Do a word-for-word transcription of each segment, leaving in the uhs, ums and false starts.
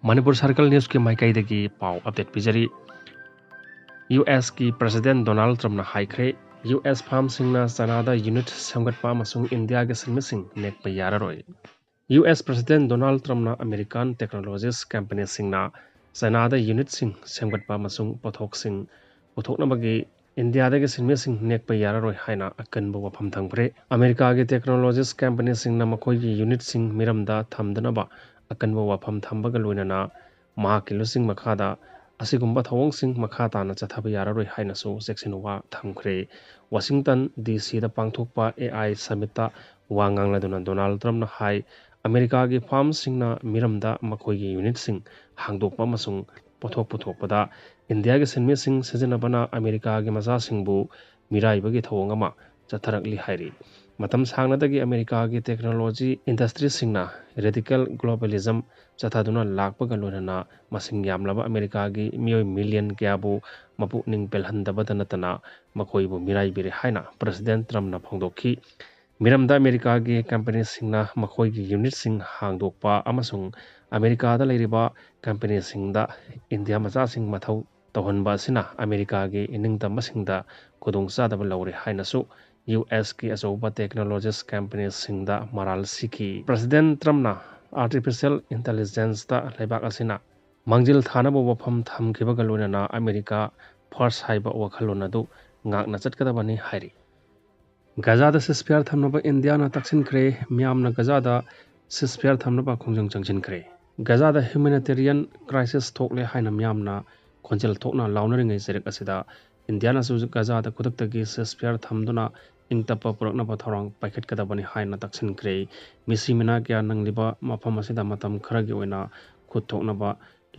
Manipur circle ꯅ꯭ꯌꯨꯁꯀꯤ ꯃꯥꯏꯀꯩꯗꯒꯤ ꯄꯥꯎ update ꯄꯤꯖꯔꯤ꯫ U ꯑꯦꯁꯀꯤ president Donald ꯇ꯭ꯔꯝꯞꯅ ꯍꯥꯏꯈ꯭ꯔꯦ, ꯌꯨ ꯑꯦꯁ ꯐꯥꯔꯝꯁꯤꯡꯅ ꯆꯥꯏꯅꯥꯗ ꯌꯨꯅꯤꯠ ꯁꯦꯝꯒꯠꯄ ꯑꯃꯁꯨꯡ ꯏꯟꯗꯤꯌꯥꯒꯤ ꯁꯤꯟꯃꯤꯁꯤꯡ ꯅꯦꯛꯄ ꯌꯥꯔꯔꯣꯏ꯫ ꯌꯨ ꯑꯦꯁ ꯄ꯭ꯔꯦꯁꯤꯗꯦꯟ ꯗꯣꯅꯥꯜꯗ ꯇ꯭ꯔꯝꯞꯅ ꯑꯃꯦꯔꯤꯀꯥꯟ ꯇꯦꯛꯅꯣꯂꯣꯖꯤꯁ ꯀꯝꯄꯦꯅꯤꯁꯤꯡꯅ ꯆꯥꯏꯅꯥꯗ ꯌꯨꯅꯤꯠꯁꯤꯡ ꯁꯦꯝꯒꯠꯄ ꯑꯃꯁꯨꯡ ꯄꯣꯠꯊꯣꯛꯁꯤꯡ ꯄꯨꯊꯣꯛꯅꯕꯒꯤ ꯏꯟꯗꯤꯌꯥꯗꯒꯤ ꯁꯤꯟꯃꯤꯁꯤꯡ ꯅꯦꯛꯄ ꯌꯥꯔꯔꯣꯏ ꯍꯥꯏꯅ ꯑꯀꯟꯕ ꯋꯥꯐꯝ ꯊꯝꯈ꯭ꯔꯦ꯫ ꯑꯃꯦꯔꯤꯀꯥꯒꯤ ꯇꯦꯛꯅꯣꯂꯣꯖꯤꯁ ꯀꯝꯄꯦꯅꯤꯁꯤꯡꯅ ꯃꯈꯣꯏꯒꯤ ꯌꯨꯅꯤꯠꯁꯤꯡ ꯃꯤꯔꯝꯗ ꯊꯝꯗꯅꯕ ꯑꯀꯟꯕ ꯋꯥꯐꯝ ꯊꯝꯕꯒ ꯂꯣꯏꯅꯅ ꯃꯍꯥꯛꯀꯤ ꯂꯨꯆꯤꯡ ꯃꯈꯥꯗ ꯑꯁꯤꯒꯨꯝꯕ ꯊꯧꯑꯣꯡꯁꯤꯡ ꯃꯈꯥ ꯇꯥꯅ ꯆꯠꯊꯕ ꯌꯥꯔꯔꯣꯏ ꯍꯥꯏꯅꯁꯨ ꯆꯦꯛꯁꯤꯟ ꯋꯥ ꯊꯝꯈ꯭ꯔꯦ꯫ ꯋꯥꯁꯤꯡꯇꯟ ꯗꯤ ꯁꯤꯗ ꯄꯥꯡꯊꯣꯛꯄ ꯑꯦ ꯑꯥꯏ ꯁꯃꯤꯠꯇ ꯋꯥ ꯉꯥꯡꯂꯗꯨꯅ ꯗꯣꯅꯥꯜꯗ ꯇ꯭ꯔꯝꯞꯅ ꯍꯥꯏ, ꯑꯃꯦꯔꯤꯀꯥꯒꯤ ꯐꯥꯔꯝꯁꯤꯡꯅ ꯃꯤꯔꯝꯗ ꯃꯈꯣꯏꯒꯤ ꯌꯨꯅꯤꯠꯁꯤꯡ ꯍꯥꯡꯗꯣꯛꯄ ꯑꯃꯁꯨꯡ ꯄꯣꯠꯊꯣꯛ ꯄꯨꯊꯣꯛꯄꯗ ꯏꯟꯗꯤꯌꯥꯒꯤ ꯁꯤꯟꯃꯤꯁꯤꯡ ꯁꯤꯖꯤꯟꯅꯕꯅ ꯑꯃꯦꯔꯤꯀꯥꯒꯤ ꯃꯆꯥꯁꯤꯡꯕꯨ ꯃꯤꯔꯥꯏꯕꯒꯤ ꯊꯧꯑꯣꯡ ꯑꯃ ꯆꯠꯊꯔꯛꯂꯤ ꯍꯥꯏꯔꯤ꯫ ꯃꯇꯝ ꯁꯥꯡꯅꯗꯒꯤ ꯑꯃꯦꯔꯤꯀꯥꯒꯤ ꯇꯦꯛꯅꯣꯂꯣꯖꯤ ꯏꯟꯗꯁꯇ꯭ꯔꯤꯁꯤꯡꯅ ꯔꯦꯗꯤꯀꯦꯜ ꯒ꯭ꯂꯣꯕꯦꯂꯤꯖꯝ ꯆꯠꯊꯗꯨꯅ ꯂꯥꯛꯄꯒ ꯂꯣꯏꯅꯅ ꯃꯁꯤꯡ ꯌꯥꯝꯂꯕ ꯑꯃꯦꯔꯤꯀꯥꯒꯤ ꯃꯤꯑꯣꯏ ꯃꯤꯂꯤꯌꯟ ꯀꯌꯥꯕꯨ ꯃꯄꯨꯛꯅꯤꯡ ꯄꯦꯜꯍꯟꯗꯕꯗ ꯅꯠꯇꯅ ꯃꯈꯣꯏꯕꯨ ꯃꯤꯔꯥꯏꯕꯤꯔꯦ ꯍꯥꯏꯅ ꯄ꯭ꯔꯦꯁꯤꯗꯦꯟ ꯇ꯭ꯔꯝꯞꯅ ꯐꯣꯡꯗꯣꯛꯈꯤ꯫ ꯃꯤꯔꯝꯗ ꯑꯃꯦꯔꯤꯀꯥꯒꯤ ꯀꯝꯄꯦꯅꯤꯁꯤꯡꯅ ꯃꯈꯣꯏꯒꯤ ꯌꯨꯅꯤꯠꯁꯤꯡ ꯍꯥꯡꯗꯣꯛꯄ ꯑꯃꯁꯨꯡ ꯑꯃꯦꯔꯤꯀꯥꯗ ꯂꯩꯔꯤꯕ ꯀꯝꯄꯦꯅꯤꯁꯤꯡꯗ ꯏꯟꯗꯤꯌꯥ ꯃꯆꯥꯁꯤꯡ ꯃꯊꯧ ꯇꯧꯍꯟꯕ ꯑꯁꯤꯅ ꯑꯃꯦꯔꯤꯀꯥꯒꯤ ꯅꯤꯡꯇꯝꯕꯁꯤꯡꯗ ꯈꯨꯗꯣꯡꯆꯥꯗꯕ ꯂꯧꯔꯦ ꯍꯥꯏꯅꯁꯨ ꯌꯨ ꯑꯦꯁꯀꯤ ꯑꯆꯧꯕ ꯇꯦꯛꯅꯣꯂꯣꯖꯤꯁ ꯀꯝꯄꯦꯅꯤꯁꯤꯡꯗ ꯃꯔꯥꯜ ꯁꯤꯈꯤ꯫ ꯄ꯭ꯔꯦꯁꯤꯗꯦꯟ ꯇ꯭ꯔꯝꯞꯅ ꯑꯥꯔꯇꯤꯐꯤꯁꯤꯌꯦꯜ ꯏꯟꯇꯦꯂꯤꯖꯦꯟꯁꯇ ꯂꯩꯕꯥꯛ ꯑꯁꯤꯅ ꯃꯥꯡꯖꯤꯜ ꯊꯥꯅꯕ ꯋꯥꯐꯝ ꯊꯝꯈꯤꯕꯒ ꯂꯣꯏꯅꯅ ꯑꯃꯦꯔꯤꯀꯥ ꯐꯥꯔꯁ ꯍꯥꯏꯕ ꯋꯥꯈꯜꯂꯣꯟ ꯑꯗꯨ ꯉꯥꯛꯅ ꯆꯠꯀꯗꯕꯅꯤ ꯍꯥꯏꯔꯤ꯫ ꯒꯖꯥꯗ ꯁꯤꯁꯐꯤꯌꯥꯔ ꯊꯝꯅꯕ ꯏꯟꯗꯤꯌꯥꯅ ꯇꯛꯁꯤꯟꯈ꯭ꯔꯦ꯫ ꯃꯤꯌꯥꯝꯅ ꯒꯖꯥꯗ ꯁꯤꯁꯐꯤꯌꯥꯔ ꯊꯝꯅꯕ ꯈꯣꯡꯖꯪ ꯆꯪꯁꯤꯟꯈ꯭ꯔꯦ꯫ ꯒꯖꯥꯗ ꯍ꯭ꯌꯨꯃꯦꯅꯤꯇꯦꯔꯤꯌꯟ ꯀ꯭ꯔꯥꯏꯁꯤꯁ ꯊꯣꯛꯂꯦ ꯍꯥꯏꯅ ꯃꯤꯌꯥꯝꯅ ꯈꯣꯟꯖꯦꯜ ꯊꯣꯛꯅ ꯂꯥꯎꯅꯔꯤꯉꯩ ꯆꯩꯔꯛ ꯑꯁꯤꯗ ꯏꯟꯗꯤꯌꯥꯅꯁꯨ ꯒꯖꯥꯗ ꯈꯨꯗꯛꯇꯒꯤ ꯁꯤꯁꯐꯤꯌꯥꯔ ꯊꯝꯗꯨꯅ ꯏꯪ ꯇꯞꯄ ꯄꯨꯔꯛꯅꯕ ꯊꯧꯔꯥꯡ ꯄꯥꯏꯈꯠꯀꯗꯕꯅꯤ ꯍꯥꯏꯅ ꯇꯛꯁꯤꯟꯈ꯭ꯔꯦ꯫ ꯃꯤꯁꯤ ꯃꯤꯅꯥ ꯀꯌꯥ ꯅꯪꯂꯤꯕ ꯃꯐꯝ ꯑꯁꯤꯗ ꯃꯇꯝ ꯈꯔꯒꯤ ꯑꯣꯏꯅ ꯈꯨꯠ ꯊꯣꯛꯅꯕ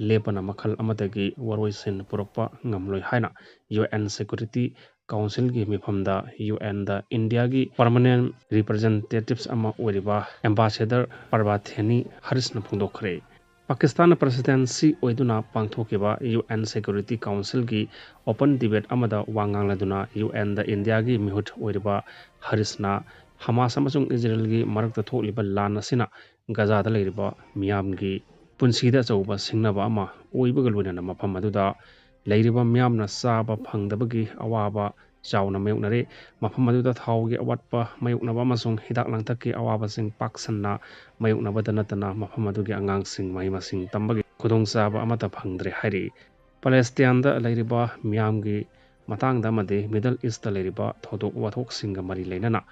ꯂꯦꯞꯄꯅ ꯃꯈꯜ ꯑꯃꯠꯇꯒꯤ ꯋꯥꯔꯣꯏꯁꯤꯟ ꯄꯨꯔꯛꯄ ꯉꯝꯂꯣꯏ ꯍꯥꯏꯅ ꯌꯨ ꯑꯦꯟ ꯁꯦꯀ꯭ꯌꯨꯔꯤꯇꯤ ꯀꯥꯎꯟꯁꯤꯜꯒꯤ ꯃꯤꯐꯝꯗ ꯌꯨ ꯑꯦꯟꯗ ꯏꯟꯗꯤꯌꯥꯒꯤ ꯄꯔꯃꯅꯦꯟ ꯔꯤꯄ꯭ꯔꯖꯦꯟꯇꯦꯇꯤꯚ ꯑꯃ ꯑꯣꯏꯔꯤꯕ ꯑꯦꯝꯕꯥꯁꯦꯗꯔ ꯄꯔꯕꯥꯊꯦꯅꯤ ꯍꯔꯤꯁꯅ ꯐꯣꯡꯗꯣꯛꯈ꯭ꯔꯦ꯫ ꯄꯥꯀꯤꯁꯇꯥꯟꯅ ꯄ꯭ꯔꯦꯁꯤꯗꯦꯟꯁꯤ ꯑꯣꯏꯗꯨꯅ ꯄꯥꯡꯊꯣꯛꯈꯤꯕ ꯌꯨ ꯑꯦꯟ ꯁꯦꯀ꯭ꯌꯨꯔꯤꯇꯤ ꯀꯥꯎꯟꯁꯤꯜꯒꯤ ꯑꯣꯄꯟ ꯗꯤꯕꯦꯠ ꯑꯃꯗ ꯋꯥ ꯉꯥꯡꯂꯗꯨꯅ ꯌꯨ ꯑꯦꯟꯗ ꯏꯟꯗꯤꯌꯥꯒꯤ ꯃꯤꯍꯨꯠ ꯑꯣꯏꯔꯤꯕ ꯍꯔꯤꯁꯅ ꯍꯃꯥꯁ ꯑꯃꯁꯨꯡ ꯏꯖꯔꯦꯜꯒꯤ ꯃꯔꯛꯇ ꯊꯣꯛꯂꯤꯕ ꯂꯥꯟ ꯑꯁꯤꯅ ꯒꯖꯥꯗ ꯂꯩꯔꯤꯕ ꯃꯤꯌꯥꯝꯒꯤ ꯄꯨꯟꯁꯤꯗ ꯑꯆꯧꯕ ꯁꯤꯡꯅꯕ ꯑꯃ ꯑꯣꯏꯕꯒ ꯂꯣꯏꯅꯅ ꯃꯐꯝ ꯑꯗꯨꯗ ꯂꯩꯔꯤꯕ ꯃꯤꯌꯥꯝꯅ ꯆꯥꯕ ꯐꯪꯗꯕꯒꯤ ꯑꯋꯥꯕ ꯆꯥꯎꯅ ꯃꯥꯌꯣꯛꯅꯔꯤ꯫ ꯃꯐꯝ ꯑꯗꯨꯗ ꯊꯥꯎꯒꯤ ꯑꯋꯥꯠꯄ ꯃꯥꯌꯣꯛꯅꯕ ꯑꯃꯁꯨꯡ ꯍꯤꯗꯥꯛ ꯂꯥꯡꯊꯛꯀꯤ ꯑꯋꯥꯕꯁꯤꯡ ꯄꯥꯛ ꯁꯟꯅ ꯃꯥꯌꯣꯛꯅꯕꯗ ꯅꯠꯇꯅ ꯃꯐꯝ ꯑꯗꯨꯒꯤ ꯑꯉꯥꯡꯁꯤꯡ ꯃꯍꯩ ꯃꯁꯤꯡ ꯇꯝꯕꯒꯤ ꯈꯨꯗꯣꯡꯆꯥꯕ ꯑꯃꯠꯇ ꯐꯪꯗ꯭ꯔꯦ ꯍꯥꯏꯔꯤ꯫ ꯄꯦꯂꯦꯁꯇꯤꯌꯥꯟꯗ ꯂꯩꯔꯤꯕ ꯃꯤꯌꯥꯝꯒꯤ ꯃꯇꯥꯡꯗ ꯑꯃꯗꯤ ꯃꯤꯗꯜ ꯏꯁꯇ ꯂꯩꯔꯤꯕ ꯊꯧꯗꯣꯛ ꯋꯥꯊꯣꯛꯁꯤꯡꯒ ꯃꯔꯤ ꯂꯩꯅꯅ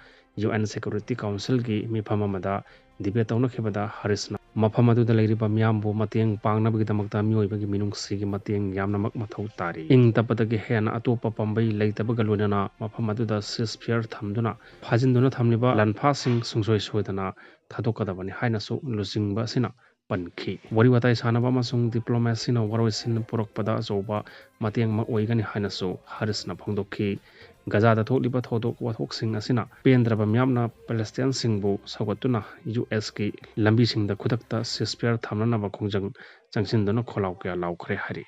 ꯌꯨ ꯑꯦꯟ ꯁꯦꯀ꯭ꯌꯨꯔꯤꯇꯤ ꯀꯥꯎꯟꯁꯤꯜꯒꯤ ꯃꯤꯐꯝ ꯑꯃꯗ ꯗꯤꯕꯦꯠ ꯇꯧꯅꯈꯤꯕꯗ ꯍꯥꯔꯤꯁꯅ ꯃꯐꯝ ꯑꯗꯨꯗ ꯂꯩꯔꯤꯕ ꯃꯤꯌꯥꯝꯕꯨ ꯃꯇꯦꯡ ꯄꯥꯡꯅꯕꯒꯤꯗꯃꯛꯇ ꯃꯤꯑꯣꯏꯕꯒꯤ ꯃꯤꯅꯨꯡꯁꯤꯒꯤ ꯃꯇꯦꯡ ꯌꯥꯝꯅꯃꯛ ꯃꯊꯧ ꯇꯥꯔꯤ꯫ ꯏꯪ ꯇꯞꯄꯗꯒꯤ ꯍꯦꯟꯅ ꯑꯇꯣꯞꯄ ꯄꯥꯝꯕꯩ ꯂꯩꯇꯕꯒ ꯂꯣꯏꯅꯅ ꯃꯐꯝ ꯑꯗꯨꯗ ceasefire ꯊꯝꯗꯨꯅ ꯐꯥꯖꯤꯟꯗꯨꯅ ꯊꯝꯂꯤꯕ ꯂꯥꯟꯐꯥꯁꯤꯡ ꯁꯨꯡꯁꯣꯏ ꯁꯣꯏꯗꯅ ꯊꯥꯗꯣꯛꯀꯗꯕꯅꯤ ꯍꯥꯏꯅꯁꯨ ꯂꯨꯆꯤꯡꯕ ꯑꯁꯤꯅ ꯄꯟꯈꯤ꯫ ꯋꯥꯔꯤ ꯋꯥꯇꯥꯏ ꯁꯥꯟꯅꯕ ꯑꯃꯁꯨꯡ ꯗꯤꯄ꯭ꯂꯣꯃꯦꯁꯤꯅ ꯋꯥꯔꯣꯏꯁꯤꯟ ꯄꯨꯔꯛꯄꯗ ꯑꯆꯧꯕ ꯃꯇꯦꯡ ꯑꯃ ꯑꯣꯏꯒꯅꯤ ꯍꯥꯏꯅꯁꯨ ꯍꯥꯔꯤꯁꯅ ꯐꯣꯡꯗꯣꯛꯈꯤ꯫ ꯒꯖꯥꯗ ꯊꯣꯛꯂꯤꯕ ꯊꯧꯗꯣꯛ ꯋꯥꯊꯣꯛꯁꯤꯡ ꯑꯁꯤꯅ ꯄꯦꯟꯗ꯭ꯔꯕ ꯃꯤꯌꯥꯝꯅ ꯄꯦꯂꯦꯁꯇꯤꯌꯥꯟꯁꯤꯡꯕꯨ ꯁꯧꯒꯠꯇꯨꯅ ꯌꯨ ꯑꯦꯁꯀꯤ ꯂꯝꯕꯤꯁꯤꯡꯗ ꯈꯨꯗꯛꯇ ceasefire ꯊꯝꯅꯅꯕ ꯈꯣꯡꯖꯪ ꯆꯪꯁꯤꯟꯗꯨꯅ ꯈꯣꯜꯂꯥꯎ ꯀꯌꯥ ꯂꯥꯎꯈ꯭ꯔꯦ ꯍꯥꯏꯔꯤ꯫